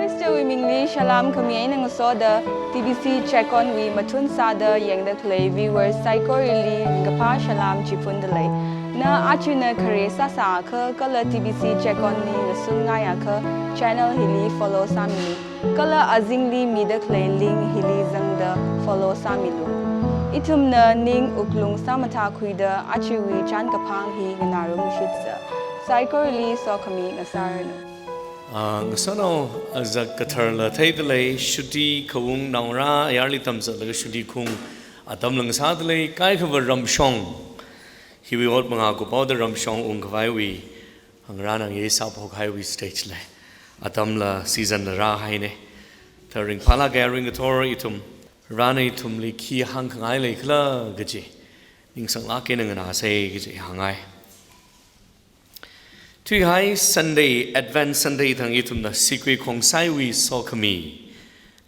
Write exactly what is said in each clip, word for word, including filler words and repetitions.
Khristawui mingli salam khami eina ngasoda T B C Check On wui mathun sāda yangda khalei viewers saikorali kaphā salam chiphundalei. Na achina khare sāsākha kala T B C Check On li ngasunngaiakha channel hili follow sāmilu. Kala azingli mida khalei link hili zangda follow sāmilu. Ithumna ning wuklung sāmathākhuida achiwui chānkaphang hi nganārumshitsa. Saikorali sokhami ngasāranu. Ah, ngasānao, azak katharla theidalei, shuti khaung naongarā ayarli tamzatlaga shuti khaung atamla ngasādalei, kaikhava ramshong. Hiwui ot mangā kupaoda ramshong ungkhavaiwui, hangrānang ye sāphokhaiwui stage lei. Atamla season la rāhaina. Tharingphālāka aring kathor ithum. Varena ithumli khi hāngkhangai leikhala kaji. Ningsanglāk eina nganāsei kaji hāngngai. Thuihai Sunday, Advent Sunday thang ithumna Sikui Khongsaiwui Sokhami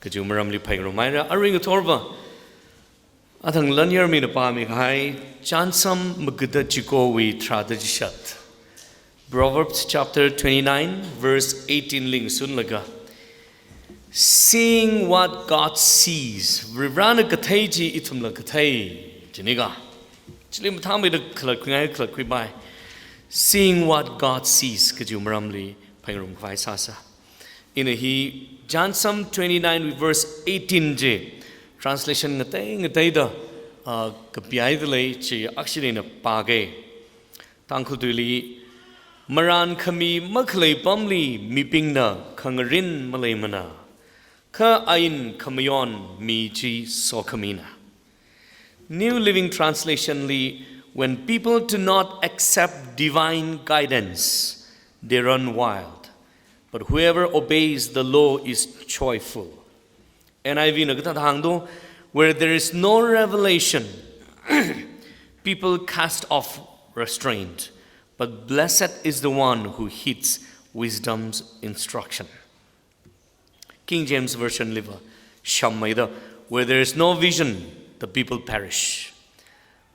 kaji maramli phaingarumhaira, aring kathorva. Athang lanyarmina pāmikahai, Chānsam magada chikowui tharāda chishat. Proverbs chapter twenty-nine, verse eighteen li ngasunlaga, "Seeing what God sees," Varivarana kathei chi ithumla kathei, jinika. Chili mathāmeida khalatkhuingai, khalatkhuipai. "Seeing what God sees," kaji maramli phaingarumkhavai sāsa. Ina hi Chānsam twenty-nine verse eighteen chi translation ngatei ngateida, ah, kapihaidalei chi actually ina pāga. Tangkhul tuili, "Marānkhami makhalei apamli mibingna khangarin maleimana, kha ain khamayon mi chi sokhamina." New Living Translation li, "When people do not accept divine guidance, they run wild. But whoever obeys the law is joyful." N I V na kathāda hāngdo, "Where there is no revelation, people cast off restraint. But blessed is the one who heeds wisdom's instruction." King James Version liva, "Shammaida, where there is no vision, the people perish.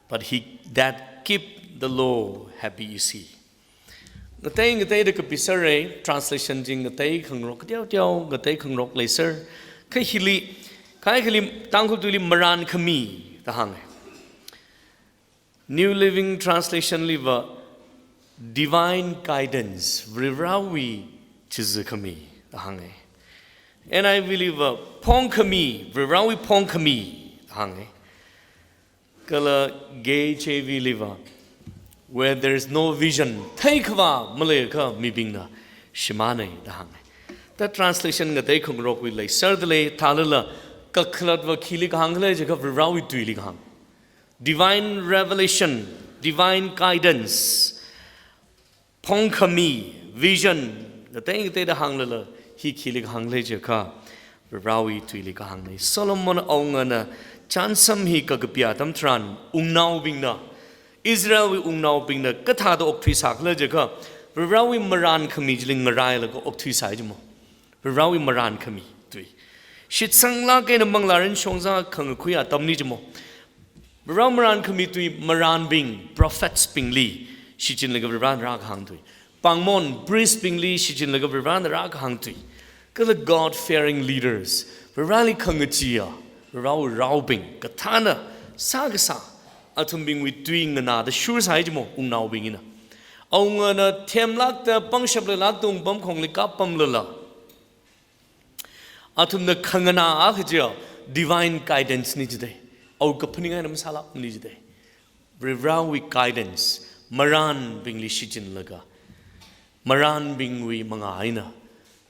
But he that keep the law, happy is he." Ngatei ngateida kapisāra, translation chi ngatei khangarok teoteo, ngatei khangarok leisāra. Kha hili, kaikhali Tangkhul tuili marānkhami da hānga. New Living Translation liva divine guidance, Varivarawui chizikhami da hānga. N I V liva phongkhami, Varivarawui phongkhami da hānga. Kala K J V liva, "Where there is no vision, theikhavā maleiakha mibingna shimāna" da hānga. Ta translation ngatei khangarokwui leisārdalei, thālala kakhalatva khili kahāng khala jiakha Varivarawui tuili kahāng. Divine revelation, divine guidance. Phongkhami, vision, ngatei ngateida hānglala, hi khili kahāng khala jiakha, Varivarawui tuili kahāngna. Solomon awungana Chānsam hi kakapi atam tharan, wungnaobingna, Israelwui wungnaobingna kathāda okthuisā khala jiakha, Varivarawui marānkhami chili ngarailaga okthuisā jimo. Varivarawui marānkhami tui. Shitsanglāk eina manglārin shongzā khangakhui atamli jimo. Varivara marānkhami tui marānbing, prophets bingli shichinlaga Varivarana rākahāng tui. Pāngmon, priest bingli shichinlaga Varivarana rākahāng tui. Kala God-fearing leaders, Varivarali khangacheeya, Varivara raobing, kathāna sākasā, athumbingwui tui nganāda shursai jimo, wungnaobing hina. Awungana themlākda pangshap leilākda wungpamkhongli kappamlala, athumna khanganā akha chiya divine guidance na jidalei. Awui kaphaning eina masālākmana jidalei. Varivarawui guidance, marānbingli shichinlaga, marānbingwui mangā eina,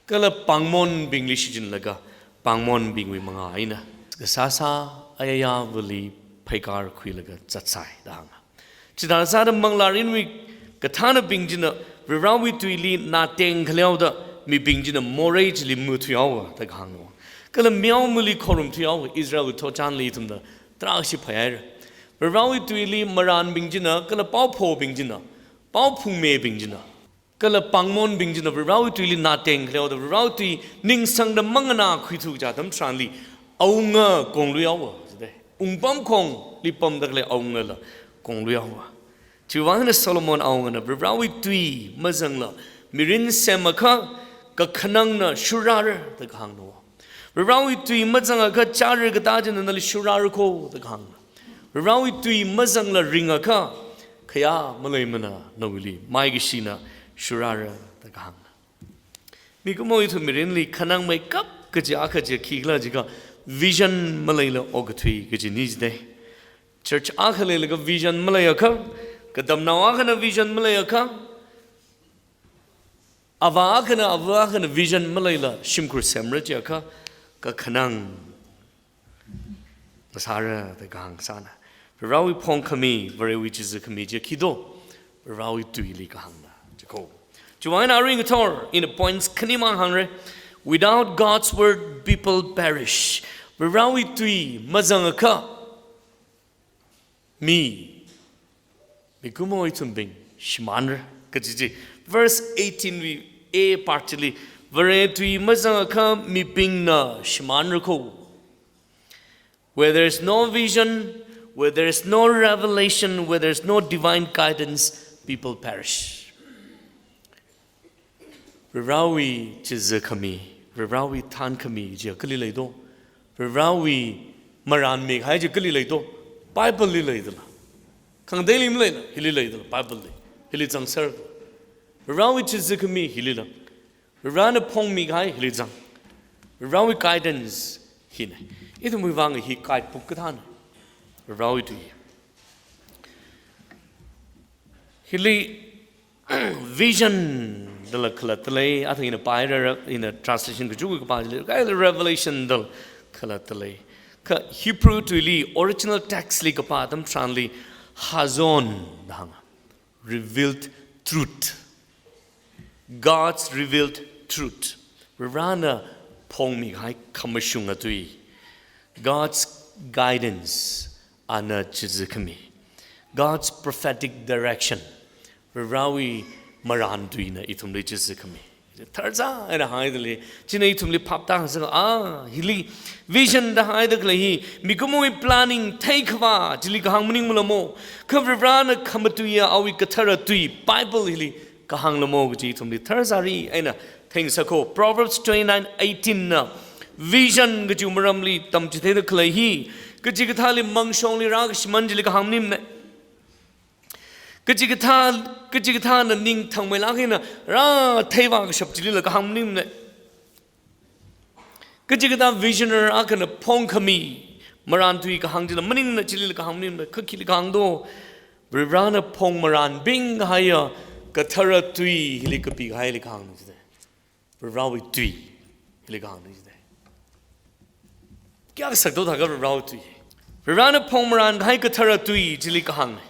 kala pāngmonbingli shichinlaga, pāngmonbingwui mangā eina kasāsā ayayāvali pheikār khuilaga zatsai da hānga. Chithāsāda manglārinwui kathānabing china Varivarawui tuili nāteng khaleoda mibing china morei chili muthuihaowa da kahāngna. Kala meomali khorumthuihaowa, Israelwui thotchanli ithumna tarākha shiphaira. Varivarawui tuili marānbing china, kala paophobing china, paophungmebing china, kala pāngmonbing china Varivarawui tuili nāteng khaleoda Varivarawui tui ningsangda manganākhuithu kaja atam tharanli awunga kongluihaowa jidalei. Wungpamkhongli pamda khalei awungala kongluihaowa. Chiwuivang eina Solomon awungana Varivarawui tui mazangla mirin semakha kakhanangna shurrāra da kahāngna. Varivarāwui tui mazangakha chara katā china nali shurrāra kho da kahāngna. Varivarāwui tui mazangla ringakha khayā maleimana nawuili, maikashina shurrāra da kahāngna. Mikumo ithum mirinli khanangmeikap kaji akha chi khikhala jiakha vision maleila okathui kajina jidalei. Church akha leilaga vision maleiakha, katamnao akhana vision maleiakha, avā akhana ava akhana vision maleila shimkhur semra jiakha, kakhanang ngasāra da kahāng sāna. Varivarāwui phongkhami, Varewui chizikhami chi khi do, Varivarāwui tuili kahāngna jikho. Chiwui vang eina arui ngathor ina points khanimang hāngra. Without God's word, people perish. Varivarāwui tui mazangakha mi, mikumo ithumbing shimānra kaji chi. Verse eighteen wui A part chili, Vare tui mazangakha mibingna shimānra kho. Where there is no vision, where there is no revelation, where there is no divine guidance, people perish. Varivarāwui chizikhami, Varivarāwui thānkhami chi kali lei do? Varivarāwui marānmi kahai chi kali lei do? Bible li leidala. Khangateili maleila, hili leidala, Bible li. Hili zangser. Varivarāwui chizikhami hilila. Varivarāna phongmi kahai hili zang. Varivarāwui guidance hina. Ithumwui vang hi guidebook kathāna. Varivarāwui tui. Hili vision dala khalatta lei, athang ina pāhaira, ina translation kachungkha kapā chili, kha revelation dala khalatta lei. Kha Hebrew tuili original text li kapā atam tharanli hazon da hānga. Revealed truth. God's revealed truth. Varivarāna phongmi kahai khamashunga tui. God's guidance, ana chizikhami. God's prophetic direction. Varivarāwui marān tuina ithumli chizikhami. Tharzā eina hānghaida lei, china ithumli phap tāngasaka, ah, hili vision da haida khalei hi, mikumowui planning theikhavā chili kahāng maningmala mo, kha Varivarāna khamatuiya awui kathara tui, Bible hili kahāngla mo kaji ithumli tharzāri eina theingasakho. Proverbs twenty-nine eighteen na vision kajiwui maramli tamchitheida khalei hi, kachikathāli mangshongli rākashiman chili kahāng maningmana. Kachikathā, kachikathāna ning thangmeilāk eina rātheiva kashap chilila kahāng maningmana. Kachikathā visionary akhana phongkhami marān tui kahāng chila maningmana, chilila kahāng maningmana. Kha khili kahāng do? Varivarāna phongmarānbing kahaiya kathara tui hili kapi kahaili kahāngna jida. Varivarāwui tui hili kahāngna jida. Kayākha sakdo thākha Varivarāwui tui. Varivarāna phongmarān kahai kathara tui chili kahāngna.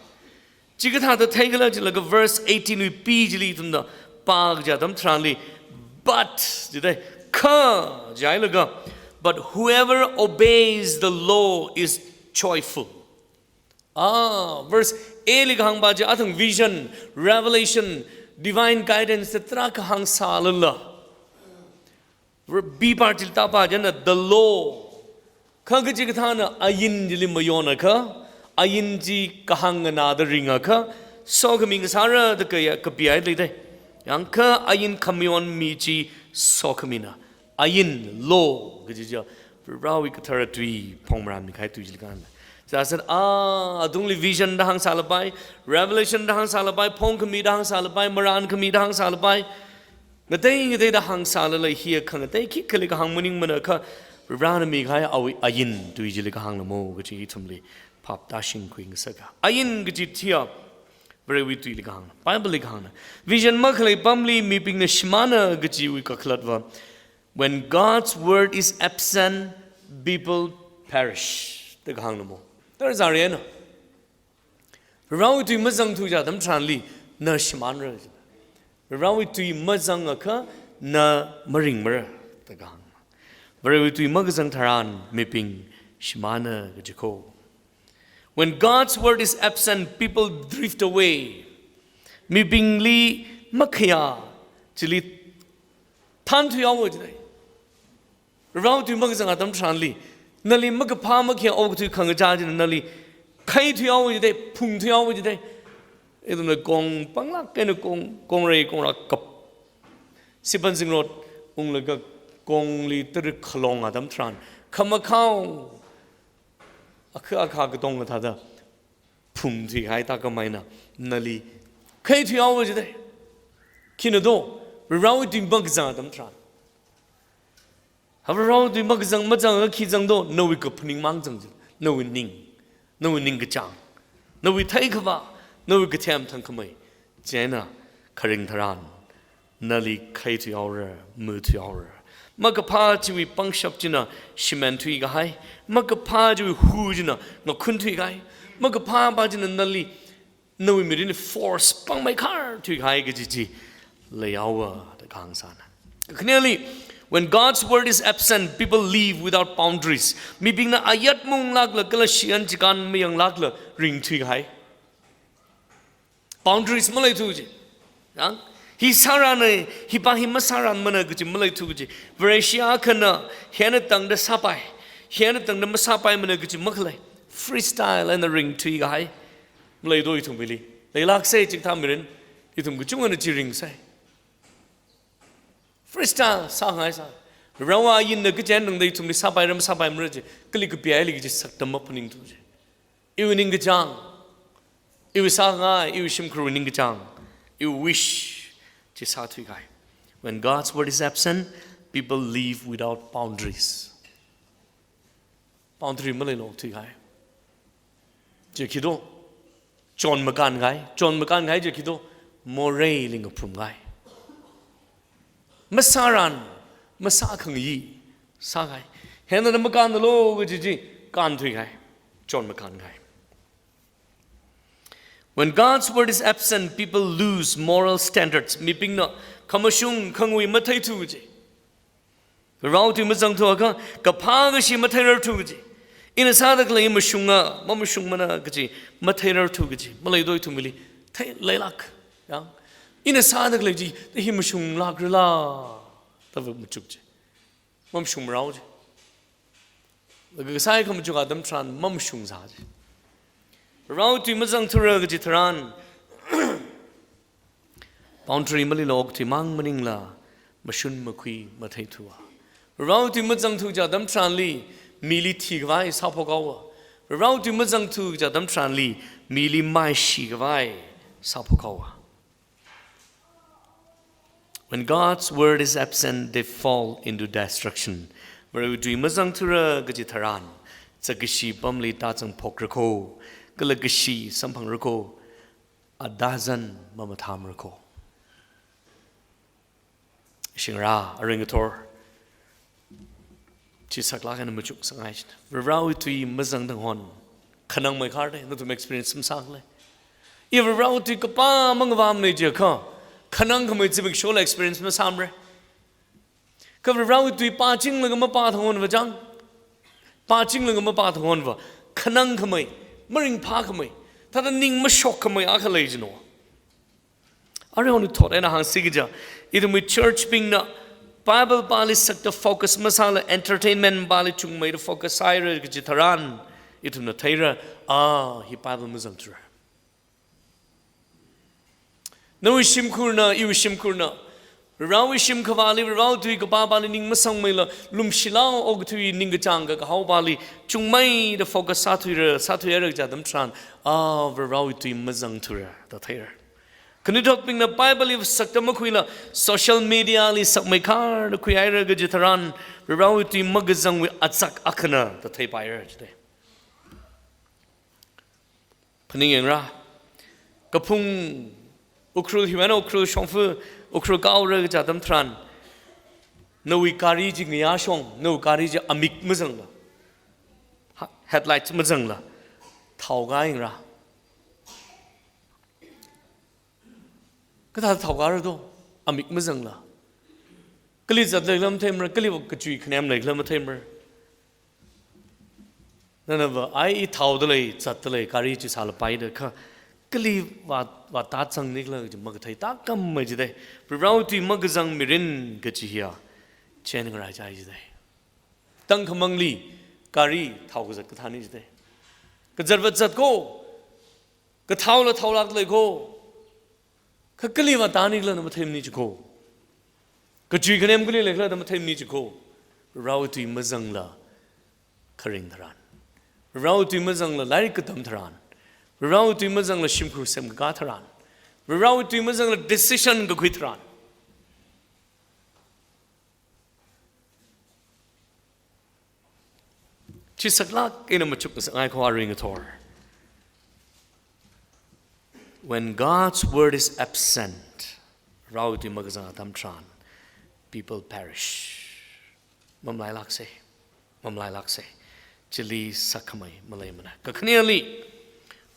Chikathāda theikhala jilaga verse eighteen wui B chili ithumna pā kaja atam tharanli, but jida, kha jihailaga, but whoever obeys the law is joyful. Ah, verse A li kahāngpa chi athang vision, revelation, divine guidance da tarākha hāngsālala, ver-, B part chili tāpa china the law. Kha kachikathāna ain chili mayonakha, ain chi kahāng nganāda ringakha, sokhami ngasāra da kaya kapihaida lei. Yangkha ain khamayon mi chi sokhamina. Ain, law kaji chiya Varivarāwui kathara tui phongmarānmi kahai tui chili kahāngna. Sāsāda, ah, atungli vision da hāngsālapai, revelation da hāngsālapai, phongkhami da hāngsālapai, marānkhami da hāngsālapai, ngatei ngateida hāngsālala hiya khangatei khikhali kahāng maningmana, kha Varivarāna mikahai awui ain tui chili kahāngla mo kaji ithumli phap tāshingkhui ngasaka. Ain kaji chiya Varewui tuili kahāngna, Bible li kahāngna. Vision makhalei apamli mibingna shimāna kajiwui kakhalatva, when God's word is absent, people perish da kahāngna mo. Tharzāri eina, Varivarāwui tui mazangthu kaja atam tharanli na shimānra. Varivarāwui tui mazangakha na maringmara da kahāng. Varewui tui makazang tharan mibing shimāna kajikho. When God's word is absent, people drift away. Mibingli makhayā chili thānthuihaowa jidalei. Varivarāwui tui makazang atam tharanli, nali makaphā makhayā okathui khangachā china nali khaithuihaowa jidalei, phungthuihaowa jidalei. Ithumna kong panglāk eina kong, kongrei kongra kap. Siphan zingrot unglaga kongli tara khalong atam tharan, khamakhao, akha akha katong kathāda phungthuikahai thākhameina, nali khaithuihaowa jida. Khina do, Varewui tui makazang atam tharan. Ha Varewui tui makazang, mazangakha khi zang do, nawui kaphaning mang zang jida, nawui ning, nawui ningkachāng, nawui theikhavā, nawui kathem thangkhamei, chieina kharing tharan nali khaithuihaora, muthuihaora. Makaphā chiwui pangshap china shimānthuikahai, makaphā chiwui hu china ngakhunthuikahai, makaphā pa china nali, nawui mirin force pangmeikhar thuikahai kaji chi leihaowa da kahāng sāna. Khaneli, when God's word is absent, people live without boundaries. Mibingna ayat maunglākla kala shiyan chikān mayanglākla ringthuikahai. Boundaries maleithu ji. Yang, hi sārana, hi pa hi masāranmana kaji maleithu ji. Vareshi akhana, hina tangda sāpai, hina tangda masāpaimana kaji makhalei. Freestyle eina ringthuikahai. Maleido ithum mili. Leilāksei chikathā mirin, ithum kachungana chi ringsei. Freestyle sāngaisai. Varewui ainna kachen tangda ithumli sāpaira masāpaimara ji, kali kapihaili kaji sakta maphaningthu ji. Iwui ningkachāng, iwui sāngai, iwui shimkhurwui ningkachāng, iwui wish chi sāthuikahai. When God's word is absent, people live without boundaries. Boundary maleilok thuikahai. Chi khi do, chon makānkahai, chon makānkahai chi khi do, moreili ngaphumkahai. Masāran, masākhangayi sākahai. Hina na makānlo kaji chi kānthuikahai, chon makānkahai. When God's word is absent, people lose moral standards. Mibingna khamashung khangui matheithu ji. Varewui tui mazangthuakha, kaphā kashi matheirarthu kaji. Ina sāda khalei mashunga, mamashungmana kaji matheirarthu kaji. Maleido ithum mili. Thei leilāk. Yang, ina sāda khalei chi, ta hi mashunglākrala, thāva machuk ji. Mamashungmarao ji. Laga kasai khamachuk atam tharan mamashungsā ji. Varewui tui mazangthura kaji tharan, boundary maleilok thuimang maningla, mashun makhui matheithuwa. Varewui tui mazangthu kaji atam tharanli, mili thikhavai sāphokhaowa. Varewui tui mazangthu kaji atam tharanli, mili maishikhavai sāphokhaowa. When God's word is absent, they fall into destruction. Varewui tui mazangthura kaji tharan, zakkashi pamli tāzangphokra ko, kala kashi samphangra ko, adazan mamathāmara ko. Shingra, aring athor, chi saklāk eina machuk sāngai china. Varewui tui mazangda hon, khanangmeikhar de, nathum experience masākhala? I Varewui tui kapā mangavamna jiakha, khanangkhamei zimikshola experience masāmara. Kha Varewui tui pāchinglaga mapāthangonva chang, pāchinglaga mapāthangonva, khanangkhamei, maringphākhamei, thāda ning mashokkhamei akha lei jino. Arui hon thot eina hāngsi kaja, ithumwui church bingna Bible pāli sakta focus masāla entertainment pāli chungmeida focus sāhaira kaji tharan, ithumna theira, ah, hi Bible mazangthura. Nawui shimkhurna, iwui shimkhurna, Varewui shimkhavāli, Varewui tui kapā pāli ning masangmeila, lumshilao okathui ningkachāng kakahao pāli chungmeida focus sāthuira, sāthuihaira kaja atam tharan, ah, Varewui tui mazangthura da theira. Khanuithotbingna Bible li sakta makhuila, social media li sakmeikharda khuihaira kaji tharan, Varewui tui makazangwui azak akhana da theipaira jide. Phaningyāngra. Kaphung Ukhrul hiwui eina Ukhrul shongfa, Ukhrul kaora kaja atam tharan, nawui gari chi ngayā shong, nawui gari chi amik mazangla, ha-, headlights mazangla, thao kāyāngra. Kathāda thao kāra do, amik mazangla? Kali zat leikhala matheimara, kali kachui khanem leikhala matheimara. Nanava, ai, i thaoda lei, zatda lei, gari chi sālapai da kha, kali vā, vātā zangnikhala kaji makathei tākhammei jide. Varewui tui makazang mirin kaji hiya, chen ngarai chai jide. Tangkhamangli, gari thao kazat kathāni jide. Kazatva zat ko, kathaola thaolāk lei ko, kha kali vātānikhala na matheimani chi ko. Kachui khanem kali leikhala da matheimana chi ko. Varewui tui mazangla kharing tharan. Varewui tui mazangla lairik katam tharan. Varewui tui mazangla shimkhur semkakā tharan. Varewui tui mazangla decision kakhui tharan. Chi saklāk eina machukngasakngai ko arui ngathor. When God's word is absent, Varewui tui makazang atam tharan, people perish. Mamalailāksa, mamalailāksa. Chili sakkhamei maleimana. Kakhaneli,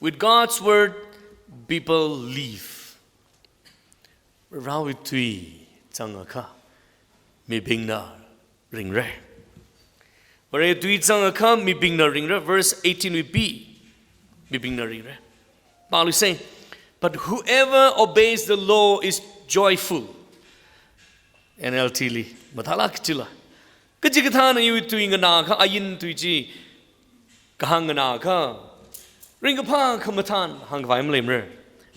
with God's word, people live. Varewui tui zangakha, mibingna ringra. Varewui tui zangakha, mibingna ringra. Verse eighteen wui B, mibingna ringra. Pāluisa, "But whoever obeys the law is joyful." N L T li, mathālāk kachila. Kachikathāna iwui tui nganākha, ain tui chi kahāng nganākha, ringkaphā khamathān hāngkhavai maleimara.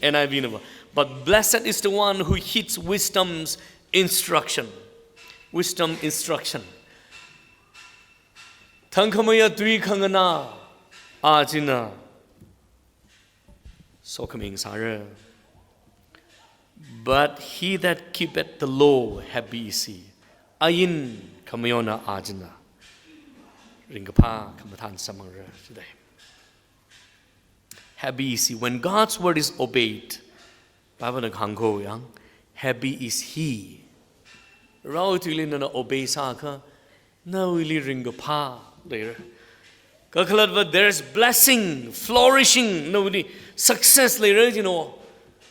N I V nava, "But blessed is the one who heeds wisdom's instruction." Wisdom instruction. Thangkhameiya tui khanganā, a china sokhami ngasāra. "But he that keepeth the law, happy is he." Ain khamayona a china ringkaphā khamathān samphangra jidai. Happy is he. When God's word is obeyed, Bible na kahāng ko yang, "Happy is he." Varewui tuili nana obey sākha, nawuili ringkaphā leira. Kakhalatva, there's blessing, flourishing, nawuili success leira jino,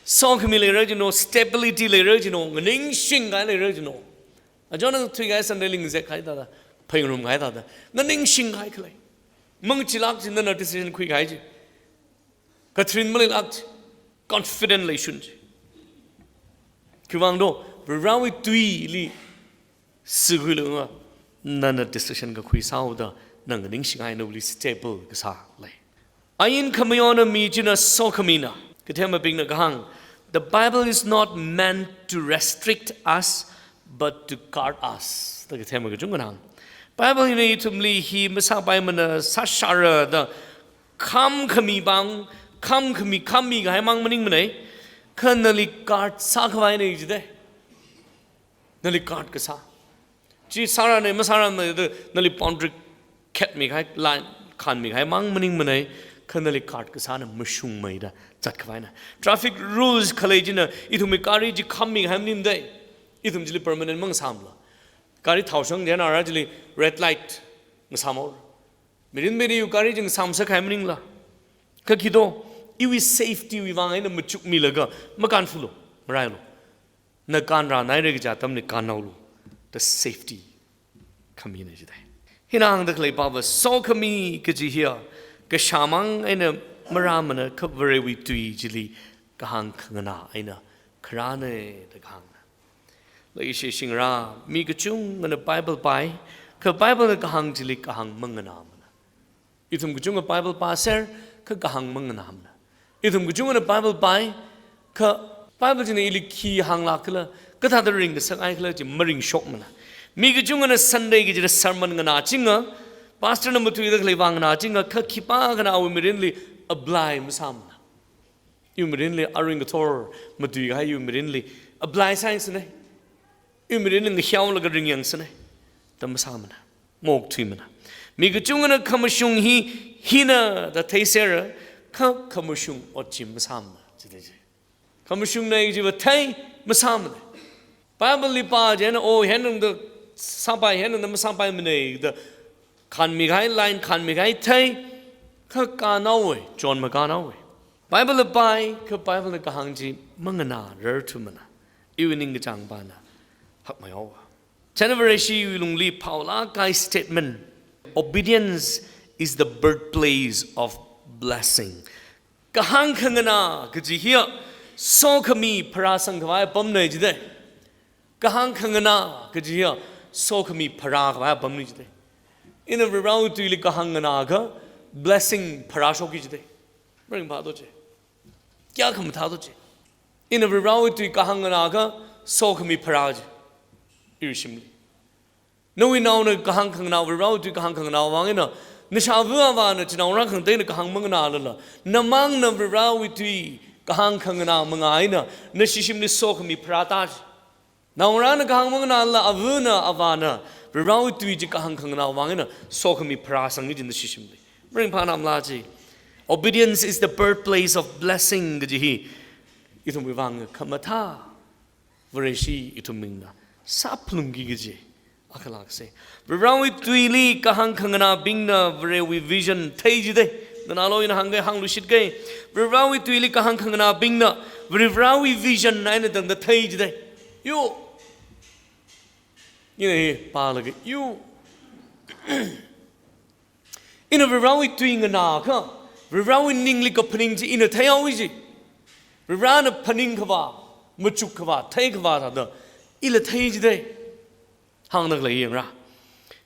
sokhami leira jino, stability leira jino, nganingshingkahai leira jino. Achon nana thuikahai Sunday li ngazekkahai thāda, phāngarumkahai thāda, nganingshingkahai khalei. Mangachilāk chi nana decision khuikahai chi. Katharin maleilāk chi. Confident leishun chi. Khiwuivang do, Varewui tuili sikhuilaga, nana decision kakhui sāhaoda, nana nganingshinghai nawuili stable kasā lei. Ain khamayona mi china sokhamina. Kathemabingna kahāng, "The Bible is not meant to restrict us, but to guard us." Da kathema kachungkhana hāng. Bible hina ithumli hi masāpaimana, sāshāra da khamkhami bang, khamkhami, khammikahai mang maningmanei. Kha nali guard sākhavainei jidai. Nali guard kasā. Chi sārānei, masārānei da nali boundary khetmikahai, line khanmikahai mang maningmanei, kha nali guard kasāna mashungmeida zatkhavaina. Traffic rules khalei china ithumwui gari chi khammikahai maningdei. Ithum chili permanent mangasāmala. Gari thao shang dena ra chili red light ngasāmhaora. Mirin miri yu gari chi ngasāmsākahai maningla. Kha khi do, iwui safety wui vang eina machukmilaga, makānfulu, marailu. Na kānrānhaira kaja atamli kānhaolu. The safety khamina jidai. Hina hāngda khalei pava sokhami kaji hiya, kashāmang eina marāmana, kha Varewui tui chili kahāng khanganā eina kharānei da kahāngna. Leishi shingra, mi kachungana Bible pāi, kha Bible na kahāng chili kahāng manganāmana. Ithum kachunga Bible pāser, kha kahāng manganāmana. Ithum kachungana Bible pāi, kha Bible china ili khi hānglākkhala, kathāda ringngasakngaikhala chi maringshokmana. Mi kachungana Sunday kajida sermon nganāchinga, pastor na matuida khalei vang nganāchinga, kha khipākhana awui mirinli apply masāmana. Iwui mirinli aring kathor matuikahai iwui mirinli apply sāyangsanei. Iwui mirinli ngahiaolaga ringyangsanei da masāmana. Maokthuimana. Mi kachungana khamashung hi, hina da theisera, kha khamashung ot chi masāmana. Chithei chi. Khamashungnei chiva thei masāmanei. Bible li pā chieina, o, henangda sāpai, henangda masāpaimanei da khanmikahai, line khanmikahai thei, kha kānhaowei, chon makānhaowei. Bible la pāi, kha Bible na kahāng chi manganārarthumana. Iwui ningkachāng pana hakmeihaowa. China Vareshiwui lungli phaolākkahai statement, "Obedience is the birthplace of blessing." Kahāng khanganā kaji hiya sokhami pharāsangkhavai apamnei jidai. Kahāng khanganā kaji hiya sokhami pharākhavai apamnei jidai. Ina Varewui tuili kahāng nganākha blessing pharāshokki jidai. Maringphāto chi. Kayākha mathāto chi. Ina Varewui tui kahāng nganākha sokhami pharā chi. Iwui shimli. Nawui naona kahāng khanganā, Varivarawui tui kahāng khanganā vang eina, nashāva avāna chinaongarā khangateina kahāng manganālala, namangna Varivarawui tui kahāng khanganā manga eina, nashi shimli sokhami pharāta. Naongarāna kahāng manganālala, avana avāna Varivarawui tui chi kahāng khanganā vang eina sokhami pharāsanga chi nashi shimli. Maringphānamla chi. Obedience is the birthplace of blessing kaji hi ithumwui vang khamathā Vareshi ithum mingna sāphalungki kaji akhalāksa. Varivarawui tuili kahāng khanganābingna Varewui vision thei jidalei. Nanalo ina hāngkahai hāngluishitkahai. Varivarawui tuili kahāng khanganābingna Varivarawui vision eina tangda thei jidalei. Yo. Ina hi pālaga yo. Ina Varivarawui tui nganākha, Varivarawui ningli kaphaning chi ina theihaowa ji. Varivarana phaningkhavā, machukkhavā, theikhavā thāda ila thei jidalei. Hāngda khalei yangra.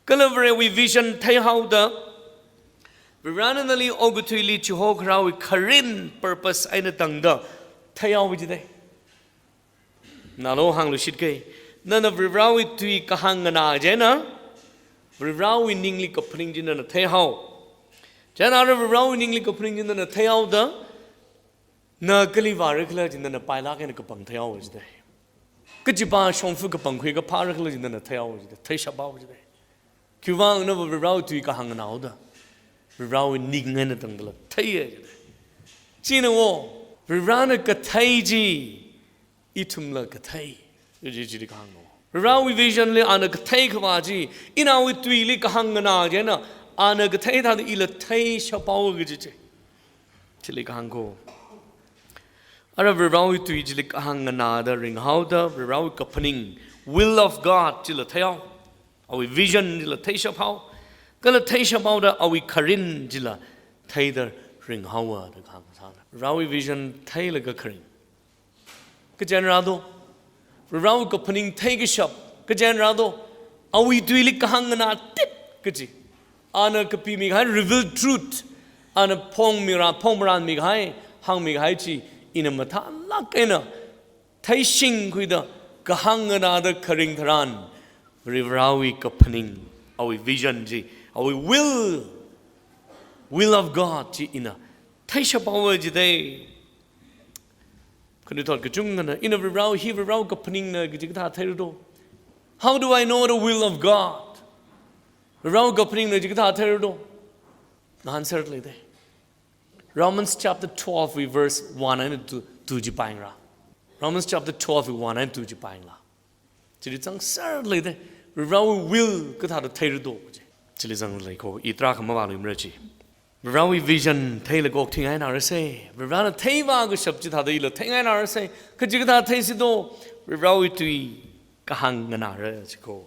Kala Varewui vision theihaoda, Varivarana nali okathuili chihokharāwui kharin purpose eina tangda theihaowa jidalei. Nalo hāngluishitkahai, nana Varivarawui tui kahāng nganā chieina, Varivarawui ningli kaphaning chi nana theihao. Chieina ara Varivarawui ningli kaphaning chi nana theihaoda, na kali vārakhala chi nana pailāk eina kapang theihaowa jidalei. Kachipā shongfa kapangkhui kaphārakhala chi nana theihaowa jidalei, theishaphaowa jidalei. Khiwuivang nava Varivarawui tui kahāng nganāhaoda, Varivarawui ning eina tangdala theiya jidalei. China wo, Varivarana kathei chi ithumla kathei. Chi, chi, chili kahāngna. Varivarawui vision li ana katheikhavā chi, inawui tuili kahāng nganā chieina, ana kathei thāda ila theishaphaowa kaji chi. Chili kahāng ko. Ara Varivarawui tui chili kahāng nganāda ringhaoda, Varivarawui kaphaning, will of God chila theihao. Awui vision chila theishaphao. Kala theishaphaoda awui kharin chila theida ringhaowa da kahāng sāna. Varivarawui vision theilaga kharing. Kachi eina rādo. Varivarawui kaphaning theikashap. Kachi eina rādo. Awui tuili kahāng nganā tit kachi. Ana kapimikahai revealed truth. Ana phongmira, phongmaranmikahai, hāngmikahai chi ina mathālāk eina theishingkhuida kahāng nganāda kharing tharan, Varivarawui kaphaning, awui vision chi, awui will, will of God chi ina theishaphaowa jidalei. Khanuithot kachungana, ina Varivarao hi Varivarawui kaphaningna kaji kathā theira do? How do I know the will of God? Varivarawui kaphaningna kaji kathā theira do? Ngahānserda leidalei. Romans chapter twelve wui verse one and two, two chi pāyanglu. Romans chapter twelve wui one and two chi pāyanglu. Chili zangserda leidalei. Varivarawui will kathāda theira do kaji. Chili zangda lei ko, i tarākha mavāluimara chi. Varivarawui vision theilaga okthuingainarasa. Varivarana theivā kashap chithāda ila theingainarasa. Kaji kathā theisi do? Varivarawui tui kahāng nganāra chi ko.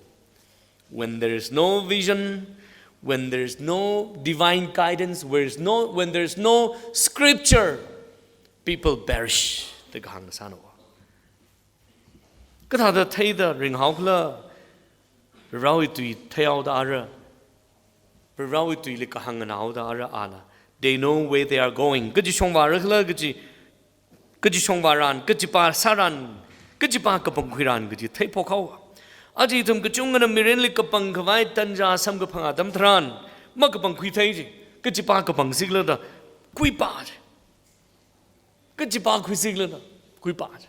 When there is no vision, when there is no divine guidance, where is no, when there is no scripture, people perish. Da kahāng sāna. Kathāda theida ringhaokhala, Varivarawui tui theihaoda ara, Varivarawui tuili kahāng nganāhaoda ara ala, they know where they are going. Kachi shongvārakhala, kachi, kachi shongvāran, kachipā sāran, kachipā kapangkhuiran kaji theiphok haowa. Aja ithum kachungana mirinli kapangkhavai tanja samkaphang atam tharan, makapangkhuithei chi, kachipā kapangsikhala da khuipā chi. Kachipā khuisikhala da khuipā chi.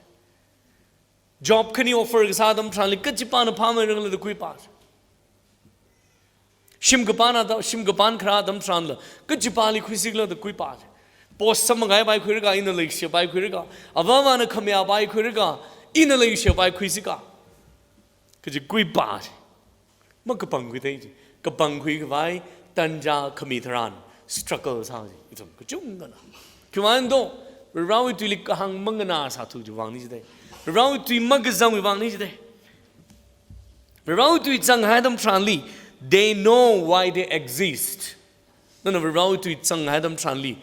Job khani offer kasā atam tharanli, kachipāna phāmeirakhala da khuipā chi. Shim kapāna da, shim kapān kharā atam tharanla, kachipāli khuisikhala da khuipā chi. Post samphangkahaipai khuirakha, ina leishipai khuirakha, avāvana khamayāpai khuirakha, ina leishipai khuisikha. Kaji khuipā chi. Makapangkhuithei chi. Kapangkhuikhavai tanja khami tharan struggle sā chi ithum kachungana. Khiwuivang do, Varivarawui tuili kahāng manganā sāthu chiwui vangna jidalei. Varivarawui tui makazangwui vangna jidalei. Varivarawui tui zanghai atam tharanli, they know why they exist. Nana Varivarawui tui zanghai atam tharanli,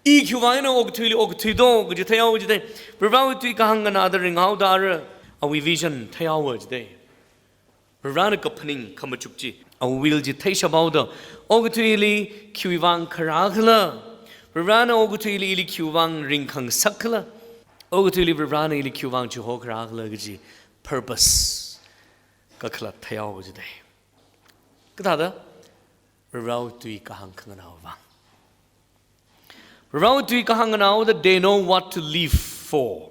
i khiwuivang eina okathuili okathui do kaji theihao jidalei. Varivarawui tui kahāng nganāda ringhaoda ara, awui vision theihaowa jidalei. Varivarana kaphaning khamachuk chi, awui will chi theishaphaoda, okathuili khiwuivang kharākhala, Varivarana okathuili ili khiwuivang ringkhangasakkhala, okathuili Varivarana ili khiwuivang chihokharākhala kaji purpose kakhalat theihaowa jidalei. Kathāda? Varewui tui kahāng khanganāwui vang. Varewui tui kahāng nganāhaoda they know what to live for.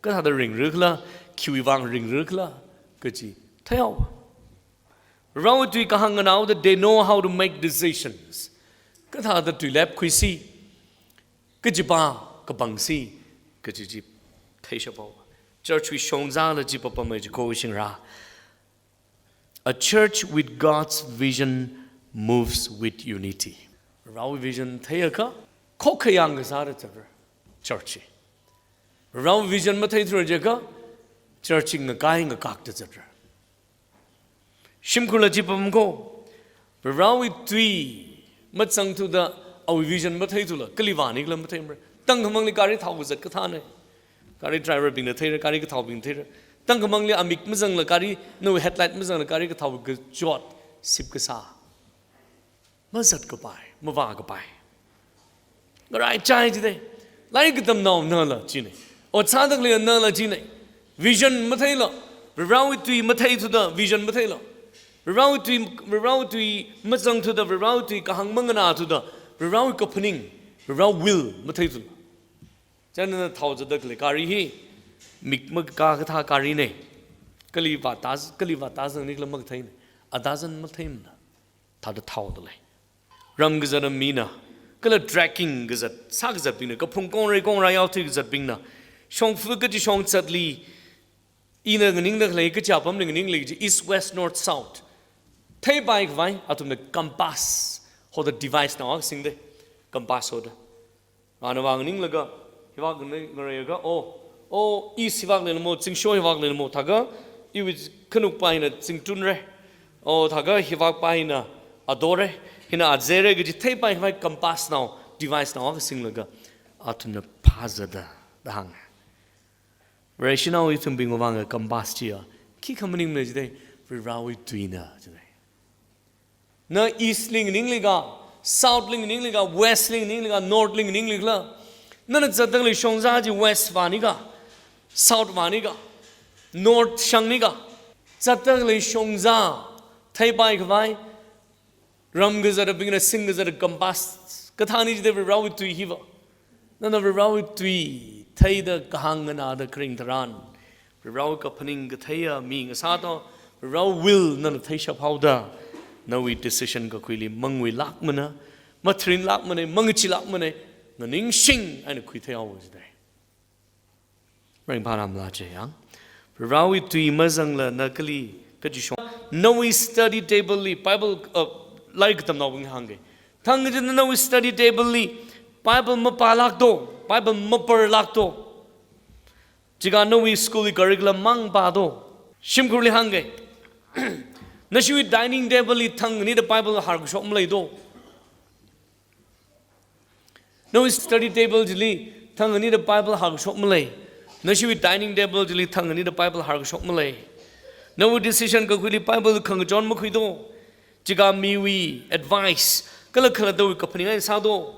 Kathāda ringra khala, khiwui vang ringra khala, kaji theihaowa. Varewui tui kahāng nganāhaoda they know how to make decisions. Kathāda tuilep khuisi, kajipa kapangsi, kaji chi theishaphaowa. Church wui shongzala chi papamei jiko shingra. A church with God's vision moves with unity. Varewui vision theiakha, khokkha yangkasāda zatra church hi. Varewui vision matheithura jiakha, church hi ngakai ngakakta zatra. Shimkhurla chi pamko, Varewui tui mazangthuda awui vision matheithula, kali vāni khala matheimara. Tangkhamangli gari thao kazat kathāna. Gari driver bingna theira, gari kathaobing theira. Tangkhamangli amik mazangla gari, nawui headlight mazangla gari kathao kachot, sip kasā. Mazatkapai, mavākapai. Ngaraichai jidalei. Lairik katamnao nala china. Ot sādakhalei nala china. Vision matheila, Varewui tui matheithuda, vision matheila. Varewui tui, Varewui tui mazangthuda, Varewui tui kahāng manganāthuda, Varewui kaphaning, Varewui will matheithuda. Chieina thao zatdakhalei gari hi, mik makā kathā garina. Kali vāta, kali vāta zangni khala makatheina. Ata zan matheimana. Thāda thaodalei. Ram kazata mina, kala trekking kazat, sākazatbingna, kaphung kongrei kongrā yaothui kazatbingna, shongfa kaji shongzatli, ina nganingdakhalei kaja apamli nganinglei kaji, east, west, north, south. Theipai khavai, athumna compass, hoda device nao akha singdalei, compass hoda. Ana vang ninglaga, hivak ngarei, ngareiakha, oh, oh, east hivak leilamo, zingsho hivak leilamo, thākha, iwui khanukpa hina zingtunra. Oh, thākha hivakpa hina adora. Hina azara kaji theipai khavai compass nao, device nao akha singlaga, athumna phāzatda, da hānga. Vareshinao ithumbingwui vang compass chiya, khikha maningmana jidalei, Varewui tuina jidalei. Na east li nganingli ka, south li nganingli ka, west li nganingli ka, north li nganingli khala. Nana zatdakhalei shongza chi west vāni ka, south vāni ka, north shangni ka. Zatdakhalei shongza, theipai khavai, ram kazatabingna singkazata compass kathāni jidalei Varewui tui hiva. Nana Varewui tui theida kahāng nganāda kharing tharan, Varewui kaphaning katheiya mi ngasāto, Varewui will nana theishaphaoda, nawui decision kakhuili manguilākmana, matharinlākmana, mangachilākmana, nganingshing eina khuitheihaowa jidalei. Ringphānāmala chiyang. Varewui tui mazangla na kali kachishong. Nawui study table li Bible, uh, lairik katamnaobing hāngga. Thang kaji nawui study table li Bible mapālākto, Bible maparlākto. Chika nawui school li curriculum mang pāto. Shimkhurli hāngga. Nashiwui dining table li thang nida Bible hārkashok maleito. Nawui study table chili thang nida Bible hārkashok malei. Nashiwui dining table chili thang nida Bible hārkashok malei. Nawui decision kakhuili Bible khangachon makhuito. Chika miwui advice, kala khalattawui kaphaning eina sāto.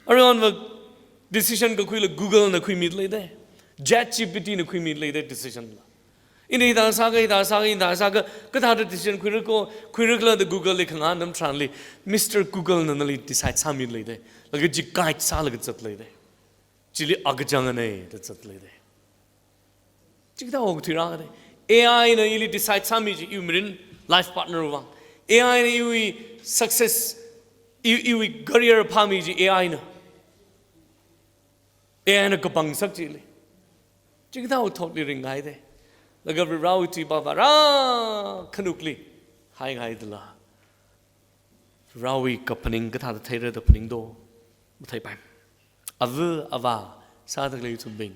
Aruiva decision kakhuila Google na khuimida leidalei. ChatGPT na khuimida leidalei decision la. Ina hithā sāga, hithā sāga, hithā sāga, kathāda decision khuirako, khuirakhala da Google li khangahān atam tharanli, Mister Google na nali decide sāmida leidalei. Laga chi guide sālaga zatda leidalei. Chili akachang anei da zatda leidalei. Chikathā okathui rākadalei. A I na ili decide sāmi chi iwui mirin life partner wui vang. A I na iwui success, i-, iwui career phāmi chi A I na. A I na kapangsak chili. Chikathā thotli ringngaidalei. Laga Varewui tui pāpā rā khanukli haingaidala. Varewui kaphaning kathāda theira da phaningto. Matheipai. Ava, avā, sādakhalei ithumbing.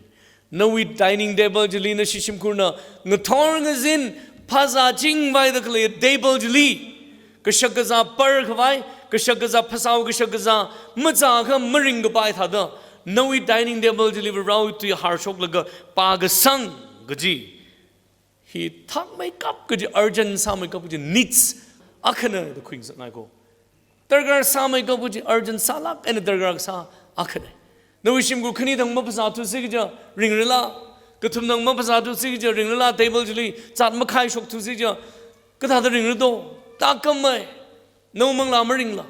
Nawui dining table chili nashi shimkhurna ngathor ngazin phazā chingvaidakhalei table chili. Kashak kazā par khavai, kashak kazā phasao, kashak kazā mazākha maringkapai thāda. Nawui dining table chili Varewui tui hārshoklaga pākasang kaji. Hi thakmeikap kaji, urgent sāmeikap kaji, needs akhana da khuingasakngaiko. Darkar sāmeikap kaji, urgent sālāk eina darkar kasā akhana. Nawui shimkhur khani thang maphazāthusi kaja ringrala, Kathumnang maphasāthusi kaja ringrala table chili zat makhaishokthusi kaja kathāda ringra do? Tākam mai. Nawui manglā maringla?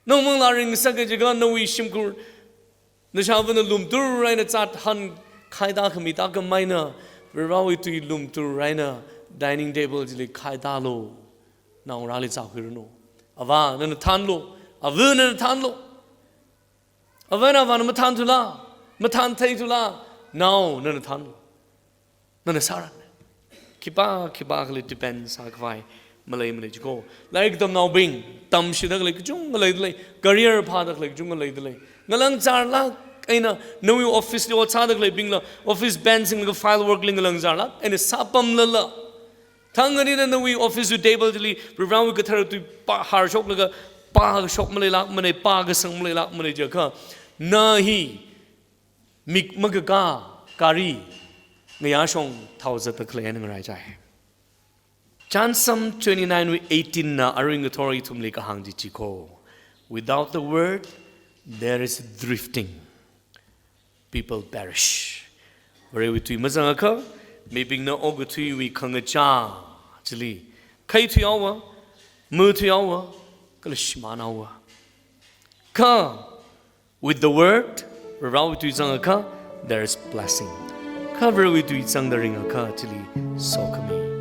Nawui manglā ringsak kajiakha nawui shimkhur nashāvana lumtur eina zat hankhaida khami tākam maina, Varivarawui tui lumtur eina dining table chili khaitālu. Naongarāli zākhuiranu. Avā, nana thānlu. Ava, nana thānlu. Avā eina avāna mathānthula, mathāntheithula, nao nana thānlu. Nana sāran. Khipā, khipākhali depend sākhavai maleimana jiko. Lairik tamnaobing, tamshida khalei kachungkha leidalei, career phāda khalei kachungkha leidalei. Ngalang zārlāk eina nawui office li ot sāda khaleibingla, office bench singlaga file work li ngalang zārlāk eina sāpamlala, thang anina nawui office wui table chili Varivarawui kathara tui pāharshoklaga pākashok maleilākmana, pākasang maleilākmana jiakha, na hi mik makakā gari ngayāshong thao zatda khalei eina ngaraichai. Chānsam twenty-nine wui eighteen na arui ngathor ithumli kahāng chi chiko. Without the word, there is drifting. People perish. Varewui tui mazangakha, mibingna okathuiwui khangachā chili khaithuihaowa, muthuihaowa, kala shimānhaowa. Kha, with the word, Varivarawui tui zangakha, there is blessing. Kha Varewui tui zangda ringakha chili sokhami.